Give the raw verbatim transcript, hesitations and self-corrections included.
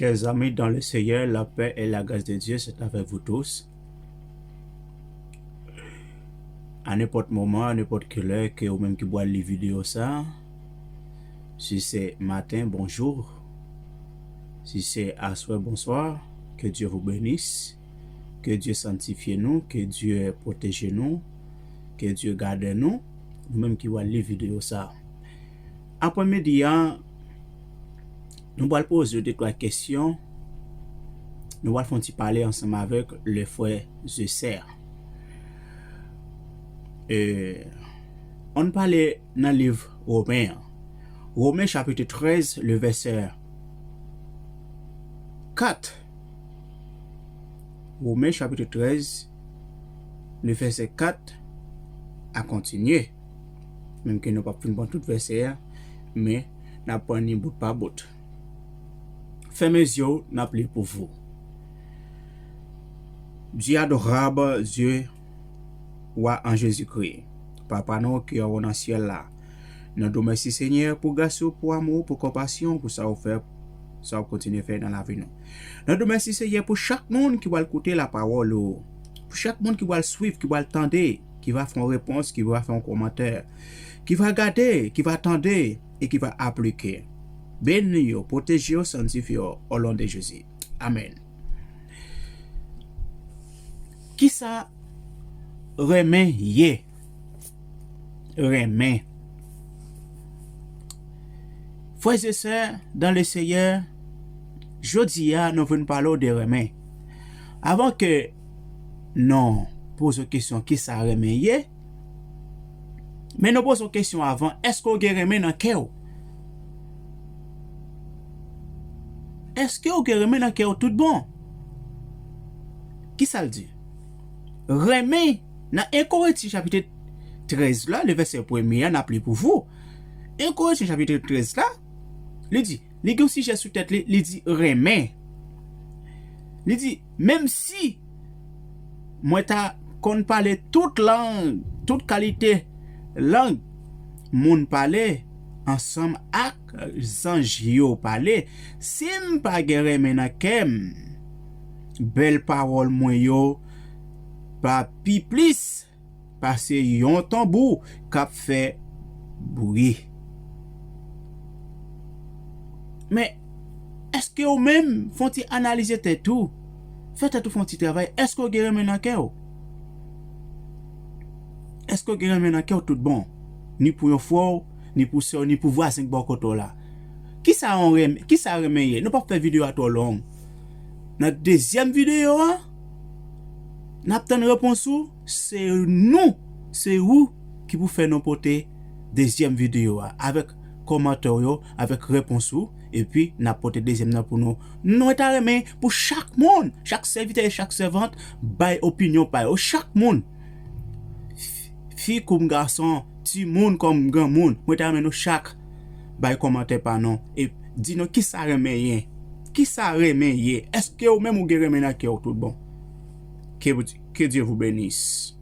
Chers amis dans le Seigneur, la paix et la grâce de Dieu soit avec vous tous. À n'importe moment, à n'importe quelle heure, ke ou menm ki pral li videyo sa, si se maten, bonjou. Si se aswè, bonswa. Que Dieu vous bénisse. Que Dieu sanctifie nou. Que Dieu protège nou. Que Dieu garde nou. Nou menm ki pral li videyo sa. Aprè midi a, nou pral poze de twa kesyon. Nou pral fè yon ti pale ansanm avèk le frè Zeser. E, ann pale nan liv Women an. Women chapit trèz, le vèsè kat. Women chapit trèz, le vèsè kat a kontinye. Menm ke nou p ap fin pran tout vèsè a, men n ap pran ni bout pa bout. Fèmen zye w, n ap li pou vou. Dieu adorable, Dieu, wa an Jezikri, Papa nou ki anwo nan syèl la, nou di w mèsi, Senyè, pou gras ou, pou amou, pou konpasyon, pou sa ou fè, sa ou kontinye fè nan lavi nou. Nou di w mèsi, Senyè, pou chak moun ki pral koute lapawòl ou, pou chak moun ki pral swiv, ki pral tande, ki va fè yon repons, ki va fè yon kòmantè, ki va gade, ki va tande e ki va aplike. Beni yo, pwoteje yo, sanntifye yo, o non de Jezi. Amèn. Kisa renmen ye? Renmen. Frè e sè dan le Seyè, jodi a nou vin pale w de renmen. Avan ke nou poze w kesyon kisa renmen ye, men nou poze w kesyon avan, èske w gen renmen nan kè w? Èske w gen renmen nan kè w tout bon? Kisa l di? Renmen, nan en Korentyen chapit trèz la, le vèsè premye a, n ap li pou vou. En Korentyen chapit trèz la, li di, li gen yon sijè sou tèt li, li di renmen. Li di, menm si mwen ta konn pale tout lang, tout kalite lang moun pale, ansanm ak zanj yo pale, si m pa gen renmen nan kè m, bèl pawòl mwen yo pa pi plis pase yon tanbou k ap fè bri. Men, èske w menm, fè yon ti analize tèt ou, fè tèt ou fè yon ti travay, èske w gen renmen nan kè w? Èske w gen renmen nan kè w tout bon? Ni pou yon frè w, ni pou sè w, ni pou vwazen k bò kote w la. Kisa yon renmen, kisa renmen ye? Nou p ap fè videyo a twò long. Nan dezyèm videyo a, n ap tann repons ou, se nou, se ou ki pou fè nou pote dezyèm videyo a, avèk kòmantè w yo, avèk repons ou, epi n ap pote dezyèm nan pou nou. Nou ta renmen pou chak moun, chak sèvitè e chak sèvant, bay opinyon pa yo. Chak moun, fi, fi kòm gason, timoun kòm granmoun, mwen ta renmen nou chak bay kòmantè pa nou e di nou kisa renmen ye. Kisa renmen ye? Èske ou menm ou gen renmen nan kè w tout bon? Que, que Dieu vous bénisse.